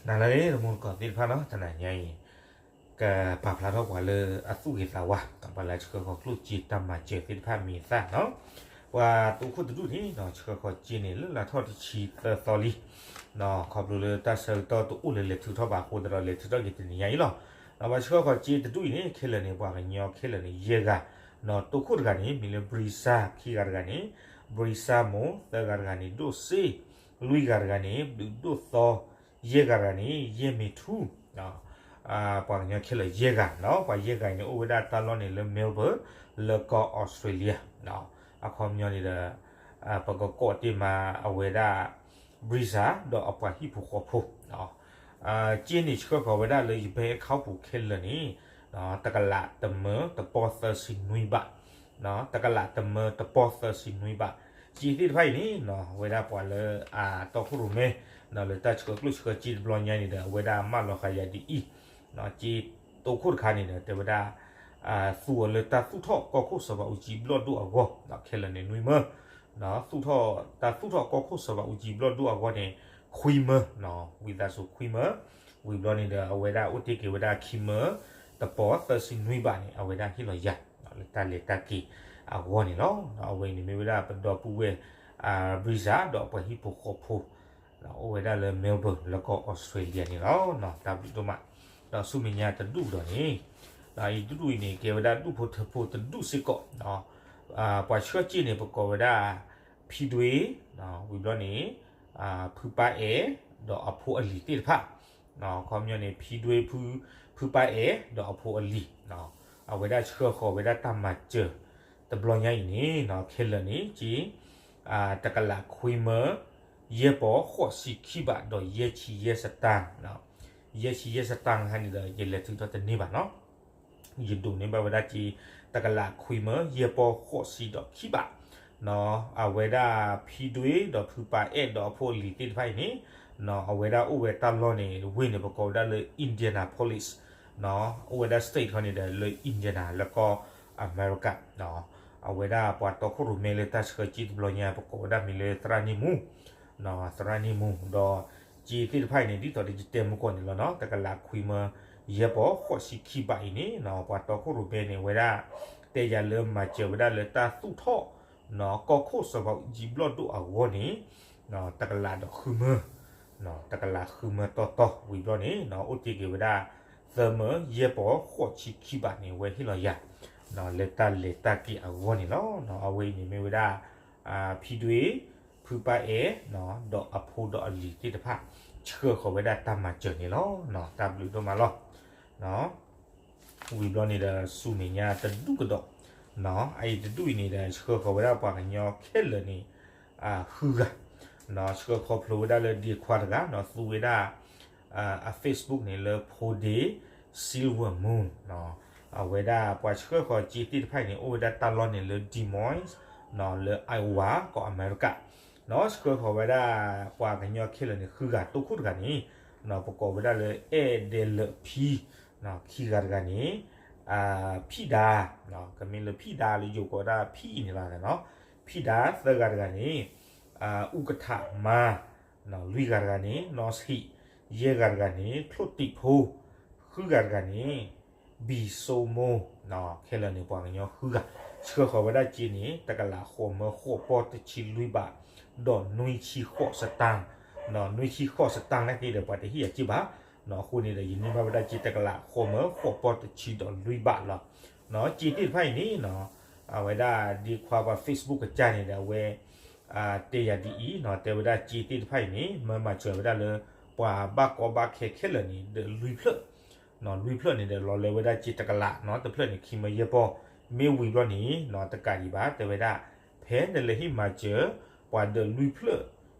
နၤလၢအဂ့ၤ တမူတကိးသ့ၣ်တဖၣ်နီၤ, တနၤညါအံၤ ကပာ်ဖျါထီၣ်ပှၤလၢအသူၣ်ဂ့ၤသးဝါ ပှၤလၢဆှၢဃီၤကျိၣ်စ့တၢ်မၤစၢၤသ့ၣ်တဖၣ်မံၤသၣ်နီၤ, ပှၤတိခိၣ်တဒူၣ်န့ၣ် ဆှၢဃီၤစ့န့ၣ် လၢလၢထီၣ်တဆံသၢသီလံ, ခီဖျိလၢတၢ်ဆၢကတီၢ်တအိၣ်လၢလဲၤထုးထီၣ်ဘၣ်အဃိသတးဒီး လဲၤထုးထီၣ်က့ၤတနံၤညါအံၤလီၤ. ပှၤဆှၢဃီၤစ့တဒူၣ်အံၤန့ၣ် ခဲလၢာ်န့ၣ် ပှၤကညီခဲလၢာ်န့ၣ် ယဲၢ်ဂၤ, တိခိၣ်တဂၤန့ၣ် မံၤလၢဘြံၤစၢ်, ခံဂၤတဂၤန့ၣ် ဘြံၤစၢ်မိၢ်, သၢဂၤတဂၤန့ၣ် ဒိၣ်စ့, လွံၢ်ဂၤတဂၤန့ၣ် ဘျုးဒိၣ်သီ, ယဲၢ်ဂၤတဂၤန့ၣ် ယဲၢ်မ့ၤထူ, ပှၤကညီခဲလၢာ်ယဲၢ်ဂၤနီၤ, ပှၤယဲၢ်ဂၤအံၤန့ၣ် အိၣ်ဝဲဒၣ်တၢ်လီၢ်န့ၣ်လၢ Melbourne လၢကီၢ် Australia, အခီပညီန့ၣ်ဒီး ပကကိးတ့ၢ်မးအဝဲဒၣ် ဘြံၤစၢ် ဒီးအပှၤဟံၣ်ဖိဃီဖိ စ့န့ၣ်ဆှၢဃီၤဝဲဒၣ်လၢယဘဲခီပူၤခဲလၢာ်န့ၣ် တကလးတမၢတပီၢ်သၢဆံနွံဘး, တကလးတမၢတပီၢ်သၢဆံနွံဘး, စ့သ့ၣ်တဖၣ်အံၤန့ၣ် ဝဲဒၣ်ပှၤလၢအတီခိၣ်ရိၣ်မဲ လၢတၢ်ဆှၢကျိၣ်ဆှၢစ့တဘျီညါန့ၣ်ဒီး အဝဲဒၣ်မၢလီၤဃာ်ယၤဒ်အံၤ, စ့တိခိၣ်တခါန့ၣ်ဒီး တဲဝဲဒၣ် သူအီၤလၢတၢ်သူၣ်ထီၣ်ကီၢ်ခိၣ်စီၤဘးအူကၠံဘျီၣ်ဒိၣ်အဂီၢ်, ခဲလၢာ်န့ၣ်နွံမၢ သူၣ်ထီၣ် တၢ်သူၣ်ထီၣ်ကီၢ်ခိၣ်စီၤဘးအူကၠံဘျီၣ်ဒိၣ်အဂီၢ်န့ၣ် ခွံမၢ, ဝံသးစူၤခွံမၢ, ဝံၤဘျီန့ၣ်ဒီး အဝဲဒၣ်အိၣ်တ့ၢ်က့ၤဝဲဒၣ်ခံမၢ တပီၢ်သၢဆံနွံဘးန့ၣ် အဝဲဒၣ်ဟ့ၣ်လီၤယၤ လၢတၢ်လဲၤတၢ်က့ၤအဂီၢ်န့ၣ်လီၤ. အဝဲအံၤန့ၣ်မ့ၢ်ဝဲဒၣ်ပဒီပုၢ်ဝဲၢ် ဘြံၤစၢ် ဒီးအပှၤဟံၣ်ဖိဃီဖိ အိၣ်ဝဲဒၣ်လၢ Melbourne လၢကီၢ် Australia န့ၣ်လီၤ. တၢ်ဘျုးဒိၣ်မး, ဒီးဆူမဲာ်ညါတဒူၣ်ကဒီးန့ၣ်, အံၤတဒူၣ်အံၤန့ၣ် ကဲဝဲဒၣ်ဒူၣ်ဖိထၢဖိတဒူၣ်စ့ၢ်ကီး, ပှၤဆှၢစ့န့ၣ် ပကိးဝဲဒၣ် ဖံဒွ့, ဝံၤဘျီန့ၣ် ဖုပၢ်အဲၣ် ဒီးအဖိအလံၤသ့ၣ်တဖၣ်, ခီပညီန့ၣ် ဖံဒွ့ ဖုပၢ်အဲၣ် ဒီးအဖိအလံၤ, အဝဲဒၣ်ဆှၢဃီၤဝဲဒၣ်တၢ်မၤစၢၤ တဘျီညါအံၤန့ၣ် ခဲလၢာ်န့ၣ် စ့ တကလးခွံမၢ ယဲၢ်ပီၢ်ဃိးဆံခံဘး ဒီးယဲၢ်ဆံယဲၢ်စတၢၢ်, ယဲၢ်ဆံယဲၢ်စတၢၢ်ဟါန့ၣ်ဒီး ယလဲၤထုးထီၣ်တန့ၢ်ဘၣ်နီၤ, ယဒိးန့ၢ်ဘၣ်ဝဲဒၣ်စ့ တကလးခွံမၢ ယဲၢ်ပီၢ်ဃိးဆံဒီးခံဘး, အဝဲဒၣ်ဖံဒွ့ ဒီးဖုပၢ်အဲၣ် ဒီးအဖိအလံၤသ့ၣ်တဖၣ်အံၤန့ၣ် အဝဲဒၣ်အိၣ်ဝဲတၢ်လီၢ်န့ၣ် ဝ့ၢ်န့ၣ် ပကိးဝဲဒၣ်လၢ Indianapolis, အိၣ်ဝဲဒၣ် state ခီန့ၣ်ဒီး လၢ Indiana လၢကီၢ်အမဲရကၤ, အဝဲဒၣ်ပှၤတီခိၣ်ရိၣ်မဲလၢတၢ်ဆှၢစ့တဘျီညါ ပကိးဝဲဒၣ်မံၤလၢသရၣ်န့ၢ်မူ သရၣ်န့ၢ်မူ ဒီးစ့သ့ၣ်တဖၣ်အံၤန့ၣ် ဒ်သိးဒီးယတဲမုၢ်ကီၢ်န့ၣ်လီၤနီၤ, တကလးခွံမၢ ယဲၢ်ပီၢ်ဃိးဆံခံဘးအံၤန့ၣ် ပှၤတီခိၣ်ရိၣ်မဲန့ၣ် အဝဲဒၣ် တဲယၤလၢမၤစၢၤဝဲဒၣ်လၢတၢ်သူၣ်ထီၣ် ကီၢ်ခိၣ်စီၤဘးအူကၠံဘျီၣ်ဒိၣ်အဂီၢ်န့ၣ် တကလးဒီးဃုမၢ တကလးဃုမၢတီတီ, ဝံၤဘျီန့ၣ် အိၣ်တ့ၢ်က့ၤဝဲဒၣ် သၢမၢ ယဲၢ်ပီၢ်ဃိးဆံခံဘးန့ၣ် အဝဲဟ့ၣ်လီၤယၤ လၢတၢ်လဲၤတၢ်က့ၤအဂီၢ်န့ၣ်လီၤ. အဝဲအံၤန့ၣ်မ့ၢ်ဝဲဒၣ် ဖံဒွ့ ဖုပၢ်အဲၣ် ဒီးအဖိဒီးအလံၤသ့ၣ်တဖၣ် ဆှၢဃီၤဝဲဒၣ်တၢ်မၤစၢၤန့ၣ်လီၤ. တၢ်ဘျုးဒိၣ်မးလီၤ. ဝံၤဘျီန့ၣ်ဒီး ဆူမဲာ်ညါတဒူၣ်ကဒီး, အအံၤတဒူၣ်အံၤန့ၣ်ဒီး ဆှၢဃီၤဝဲဒၣ်ပှၤကညီခဲလၢာ်န့ၣ် ဃုဂၤ, ဆှၢဃီၤဖျိဝဲဒၣ်လၢဒ့ခွါတဂၤ သူဝဲဒၣ် အ Facebook န့ၣ်လၢ Pode Silver Moon, အဝဲဒၣ်ပှၤဆှၢဃီၤစ့သ့ၣ်တဖၣ်အံၤန့ၣ် အိၣ်ဝဲဒၣ်တၢ်လီၢ်န့ၣ်လၢ Des Moines လၢ Iowa ကီၢ်အမဲရကၤ, ဆှၢဃီၤဝဲဒၣ်ပှၤကညီခဲလၢာ်န့ၣ် ဃုဂၤ တိခိၣ်တဂၤန့ၣ် ပကိးဝဲဒၣ်လၢ အဲၣ်ဒဲးလၢာ်ဖံ, ခံဂၤတဂၤန့ၣ် ဖံၣ်ဒါ, ကမ့ၢ်လၢဖံၣ်ဒါလၢယိၤကိးဝဲဒၣ်ဖံၣ်အံၤန့ၣ်လီၤ. ဖံၣ်ဒါ သၢဂၤတဂၤန့ၣ် အူကထးမါ, လွံၢ်ဂၤတဂၤန့ၣ် နီၢ်ဆံး, ယဲၢ်ဂၤတဂၤန့ၣ် ချိၣ်တံးဖိ, ဃုဂၤတဂၤန့ၣ် ဘံၣ်စိမိၢ်, ခဲလၢာ်န့ၣ် ပှၤကညီဃုဂၤ, ဆှၢဃီၤဝဲဒၣ်စ့န့ၣ် တကလးဃိးမၢဃိးပီၢ်တဆံလွံၢ်ဘး, ဒီးနွံဆံဃိးစတၢၢ်, နွံဆံဃိးစတၢၢ်နာ်က့ဒီး ပှၤတဟ့ၣ်အစ့ဘၣ်, အဃိန့ၣ်ဒီး ယန့ၢ်ဘၣ်ဝဲဒၣ်စ့တကလးဃိးမၢဃိးပီၢ်တဆံဒီးလွံၢ်ဘးလီၤ. စ့သ့ၣ်တဖၣ်အံၤန့ၣ် အဝဲဒၣ်ဒ့ခွါပှၤ Facebook ကစၢ်န့ၣ်ဒီး အဝဲ တဲယၤဒ်အံၤ, တဲဝဲဒၣ်စ့သ့ၣ်တဖၣ်အံၤန့ၣ် မၢမၤစၢၤဝဲဒၣ်လၢ ပှၤဘၣ်ကီဘၣ်ခဲခဲလၢာ်န့ၣ် ဒီးလွံၢ်ဖျၢၣ်, လွံၢ်ဖျၢၣ်န့ၣ်ဒီး လီၤလၢဝဲဒၣ်စ့တကလး, တဖျၢၣ်န့ၣ် ခံမၢယဲၢ်ပီၢ်, မ့ၢ်ဝံၤဘျီန့ၣ် တကးဒံးဘၣ် တဲဝဲဒၣ် ဖဲနလဲၤဟ့ၣ်မၤစၢၤ ပှၤဒီးလွံၢ်ဖျၢၣ်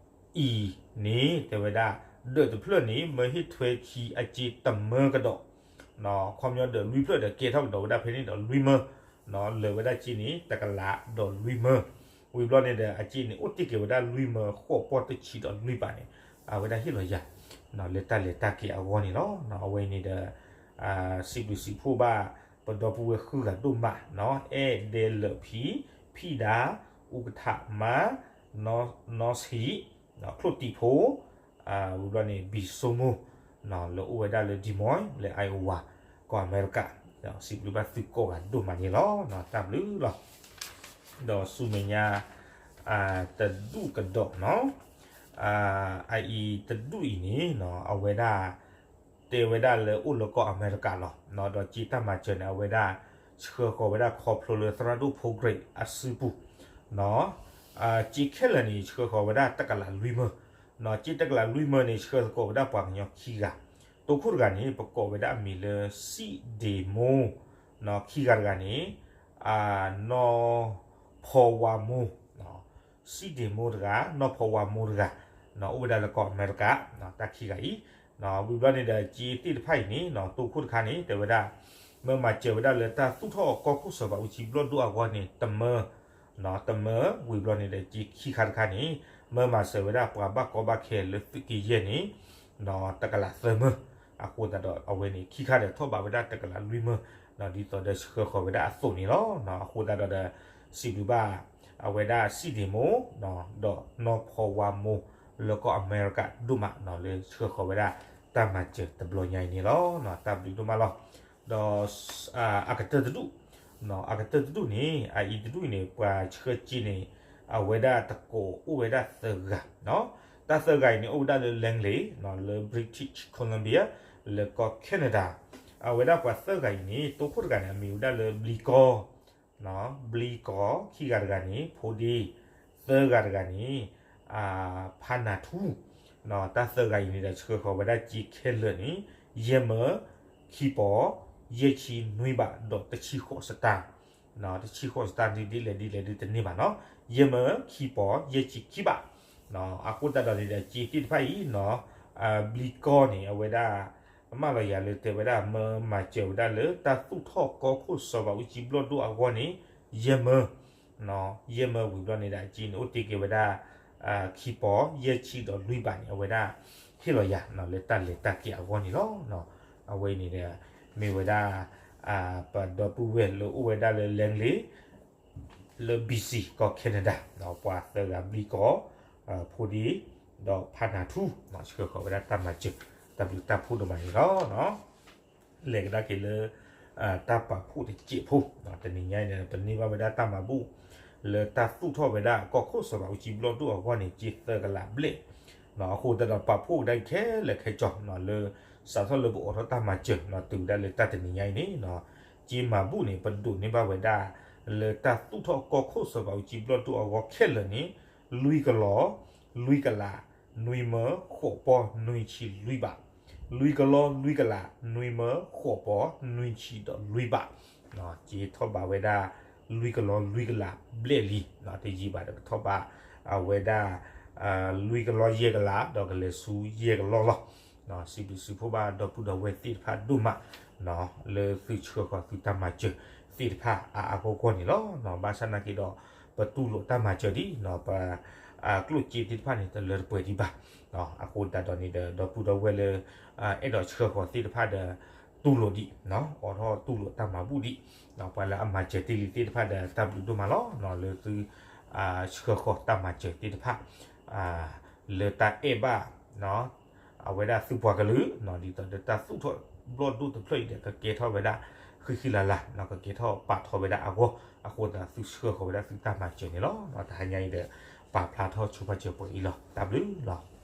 အံၤန့ၣ် တဲဝဲဒၣ် ဒီးတဖျၢၣ်န့ၣ် မၢဟ့ၣ်ထွဲခံအစ့တမၢကဒီး, ခီပညီဒီးလွံၢ်ဖျၢၣ်ဒီး ကဲထီၣ်ကဒီးဝဲဒၣ်ဖဲန့ၣ်ဒီးလွံၢ်မၢ, လၢာ်ဝဲဒၣ်စ့န့ၣ် တကလးဒီးလွံၢ်မၢ, ဝံၤဘျီန့ၣ်ဒီး အစ့န့ၣ် အိၣ်တ့ၢ်က့ၤဝဲဒၣ်လွံၢ်မၢဃိးပီၢ်တဆံဒီးလွံၢ်ဘးန့ၣ် အဝဲဒၣ်ဟ့ၣ်လီၤယၤ လၢတၢ်လဲၤတၢ်က့ၤအဂီၢ်န့ၣ်လီၤ. အဝဲအံၤန့ၣ်ဒီး စံးဘျုးစံးဖှိၣ်ဘၣ် ပဒီပုၢ်ဝဲၢ်ဃုဂၤဒိၣ်မး, အဲၣ်ဒဲးလၢာ်ဖံ, ဖံၣ်ဒါ, အူကထးမါ, နီၢ်ဆံး, ချိၣ်တံးဖိ, ဝံၤဘျီန့ၣ် ဘံၣ်စိမိၢ် လၢအိၣ်ဝဲဒၣ်လၢ Des Moines လၢ Iowa ကီၢ်အမဲရကၤ, စံးဘျုးဘၣ်သုကိးဂၤဒိၣ်မးန့ၣ်လီၤ. တၢ်ဘျုးလီၤ. ဒီးဆူမဲာ်ညါ တဒူၣ်ကဒီးနီၤ, အအံၤတဒူၣ်အံၤန့ၣ် အဝဲဒၣ် တဲဝဲဒၣ်လၢအိၣ်လၢကီၢ်အမဲရကၤလီၤ. ဒီးက့တၢ်မၤစၢၤန့ၣ် အဝဲဒၣ် ဆှၢဃီၤဝဲဒၣ်ခီဖျိလၢသရၣ်ဒိၣ်ဖိကြ့းအစုပူၤ, က့ခဲလၢာ်န့ၣ် ဆှၢဃီၤဝဲဒၣ်တကလးလွံၢ်မၢ, က့တကလးလွံၢ်မၢန့ၣ် ဆှၢသကိးဝဲဒၣ်ပှၤကညီခံဂၤ, တိခိၣ်တဂၤန့ၣ် ပကိးဝဲဒၣ်အမံၤလၢ စံၣ်ဒ့မိၢ်, ခံဂၤတဂၤန့ၣ် နီၢ်ဖီဝါမိၢ် စံၣ်ဒ့မိၢ်တဂၤ နီၢ်ဖီဝါမိၢ်တဂၤ, အိၣ်ဝဲဒၣ်လၢကီၢ်အမဲရကၤ, တၢ်ခံဂၤအံၤ, ဝံၤဘျီန့ၣ်ဒီးက့သ့ၣ်တဖၣ်အံၤန့ၣ် တိခိၣ်တခါန့ၣ် တဲဝဲဒၣ် မၢမၤစၢၤဝဲဒၣ်လၢတၢ်သူၣ်ထီၣ်ကီၢ်ခိၣ်စီၤဘးအူကၠံဘျီၣ်ဒိၣ်အဂီၢ်န့ၣ် တမၢ, တမၢ, ဝံၤဘျီန့ၣ်ဒီးက့ခံခါတခါန့ၣ် မၢမၤစၢၤဝဲဒၣ်ပှၤဘၣ်ကီဘၣ်ခဲလၢသုးက့ယဲၢ်န့ၣ် တကလးသၢမၢ, အဃိသတးဒီးအဝဲန့ၣ် ခံခါဒီးထီၣ်ဘးဝဲဒၣ်တကလးလွံၢ်မၢ, ဒ်သိးဒီးဆှၢဃီၤဝဲဒၣ်အသိးန့ၣ်လီၤ. အဃိသတးဒီးဒီး စံးဘျုးဘၣ် အဝဲဒၣ်စံၣ်ဒ့မိၢ် ဒီးနီၢ်ဖီဝါမိၢ် လၢကီၢ်အမဲရကၤဒိၣ်မး လၢဆှၢဃီၤဝဲဒၣ်တၢ်မၤစၢၤတဘျီညါအံၤန့ၣ်လီၤ. တၢ်ဘျုးဒိၣ်မးလီၤ. ဒီး အကတၢၢ်တဒူၣ်, အကတၢၢ်တဒူၣ်န့ၣ် အအံၤတဒူၣ်အံၤန့ၣ် ပှၤဆှၢက့န့ၣ် အဝဲဒၣ်တကိးအိၣ်ဝဲဒၣ်သၢဂၤ, တၢ်သၢဂၤအံၤန့ၣ် အိၣ်ဝဲဒၣ်လၢ Langley လၢ British Columbia လၢကီၢ် Canada, အဝဲဒၣ်ပှၤသၢဂၤအံၤန့ၣ် တိခိၣ်တဂၤန့ၣ် အမံၤဝဲဒၣ်လၢ ဘျံကီ ဘျံကီ, ခံဂၤတဂၤန့ၣ် ဖိဒ့, သၢဂၤတဂၤန့ၣ် ဖါနၤထူ, တၢ်သၢဂၤအံၤန့ၣ်ဒီး ဆှၢဃီၤဝဲဒၣ်က့ခဲလၢာ်န့ၣ် ယဲၢ်မၢ, ခံပီၤ, ယဲၢ်ဆံနွံဘး ဒီးတဆံဃိးစတၢ်, တဆံဃိးစတၢ်ဒ်လဲၣ်ဒ်လဲၣ်ဒ်တန့ၢ်ဘၣ်နီၤ, ယဲၢ်မၢ ခံပီၤ ယဲၢ်ဆံခံဘး, အဃိသတးဒီးန့ၣ်ဒီး က့သ့ၣ်တဖၣ်အံၤနီၤ, ဘျံကီန့ၣ် အဝဲဒၣ် မၢလီၤယၤလၢတဲဝဲဒၣ် မၢမၤစၢၤဝဲဒၣ်လၢတၢ်သူၣ်ထီၣ်ကီၢ်ခိၣ်စီၤဘးအူကၠံဘျီၣ်ဒိၣ်အဂီၢ်န့ၣ် ယဲၢ်မၢ, ယဲၢ်မၢဝံၤဘျီန့ၣ်ဒီး အက့န့ၣ်အိၣ်တ့ၢ်က့ၤဝဲဒၣ် ခံပီၤ ယဲၢ်ဆံဒီးလွံၢ်ဘးန့ၣ် အဝဲဒၣ်ဟ့ၣ်လီၤယၤလၢတၢ်လဲၤတၢ်က့ၤအဂီၢ်န့ၣ်လီၤ. အဝဲအံၤန့ၣ်ဒီး မ့ၢ်ဝဲဒၣ် ပဒီပုၢ်ဝဲၢ်လၢအိၣ်ဝဲဒၣ်လၢ Langley လၢ ဘံၣ်စံၣ် ကီၢ် Canada ပှၤသၢဂၤ ဘျံကီ ဖိဒ့ ဒီးဖါနၤထူ ဆှၢဃီၤဝဲဒၣ်တၢ်မၤစၢၤ တၢ်ဘျုးတၢ်ဖှိၣ်ဒိၣ်မးန့ၣ်လီၤ. လဲၤကဒါက့ၤလၢ တၢ်ပာ်ဖှိၣ်တစဲးဖိ, တနံၤညါအံၤန့ၣ် ပန့ၢ်ဘၣ်ဝဲဒၣ်တၢ်မၤဘူၣ် လၢတၢ်သူၣ်ထီၣ်ဝဲဒၣ်ကီၢ်ခိၣ်စီၤဘးအူကၠံဘျီၣ်ဒိၣ်အဂီၢ်န့ၣ် က့သၢကလးဘျဲၣ်, အဃိသတးဒီးပာ်ဖှိၣ်ကဒါက့ၤခဲလၢာ်ခဲဆ့လၢ စးထီၣ်လၢပအိးထီၣ်တၢ်မၤစၢၤ တုၤဝဲဒၣ်လၢတၢ်တနံၤညါအံၤန့ၣ် က့မၤဘူၣ်န့ၣ် ပဒိးန့ၢ်ဘၣ်ဝဲဒၣ် လၢတၢ်သူၣ်ထီၣ်ကီၢ်ခိၣ်စီၤဘးအူကၠံဘျီၣ်ဒိၣ်အဂီၢ်ခဲလၢာ်န့ၣ် လွံၢ်ကလီၤ လွံၢ်ကလး နွံမၢ ဃိးပီၤ နွံဆံလွံၢ်ဘး, လွံၢ်ကလီၤ လွံၢ်ကလး နွံမၢ ဃိးပီၤ နွံဆံဒီးလွံၢ်ဘး, က့ထီၣ်ဘးဝဲဒၣ် လွံၢ်ကလီၤ လွံၢ်ကလးဘျဲၣ်လံ, တယံာ်ဘၣ်ဒီးကထီၣ်ဘး အဝဲဒၣ် လွံၢ်ကလီၤယဲၢ်ကလး ဒီးကလဲၤဆူယဲၢ်ကလီၤလီၤ. စံးဘျုးစံးဖှိၣ်ဘၣ်ဒီပုၢ်ဒီဝဲၢ်သ့ၣ်တဖၣ်ဒိၣ်မး လၢသုဆှၢဃီၤသုတၢ်မၤစၢၤသ့ၣ်တဖၣ်အါအါဂီၢ်ဂီၢ်န့ၣ်လီၤ. ဘၣ်ဆၣ်နာ်က့ဒီး ပတူၢ်လိာ်တၢ်မၤစၢၤဒံး ပ ကျိၣ်စ့သ့ၣ်တဖၣ်န့ၣ် တလၢတပှဲၤဒံးဘၣ်. အဃိသတးဒီးန့ၣ်ဒီး ဒီပုၢ်ဒီဝဲၢ်လၢ အဲၣ်ဒိးဆှၢဃီၤသ့ၣ်တဖၣ်ဒီး တူၢ်လိာ်ဒံး, အိးထီၣ်တူၢ်လိာ်တၢ်မၤဘူၣ်ဒံး, ပှၤလၢအမၤစၢၤတ့ၢ်လံသ့ၣ်တဖၣ်ဒီး တၢ်ဘျုးဒိၣ်မးလီၤ. လၢသု ဆှၢဃီၤတၢ်မၤစၢၤသ့ၣ်တဖၣ် လၢတၢ်အဲၣ်ဘၣ် အဝဲဒၣ်သုပှၤကလုာ် ဒ်သိးဒီးတၢ်သူၣ်ထီၣ်ဘျီၣ်ဒိၣ်တဖျၢၣ်အံၤဒီး ကကဲထီၣ်ဝဲဒၣ် ဃံဃံလၤလၤ ကကဲထီၣ်ပာ်ထီၣ်ဝဲဒၣ်အဂီၢ်, အဃိသတးသုဆှၢဃီၤဝဲဒၣ်သုတၢ်မၤစၢၤန့ၣ်လီၤ. တဟါညါအံၤဒီး ပာ်ဖျါထီၣ်ဆိဖးစၢၤပှဲၤအံၤလီၤ. တၢ်ဘျုးလီၤ.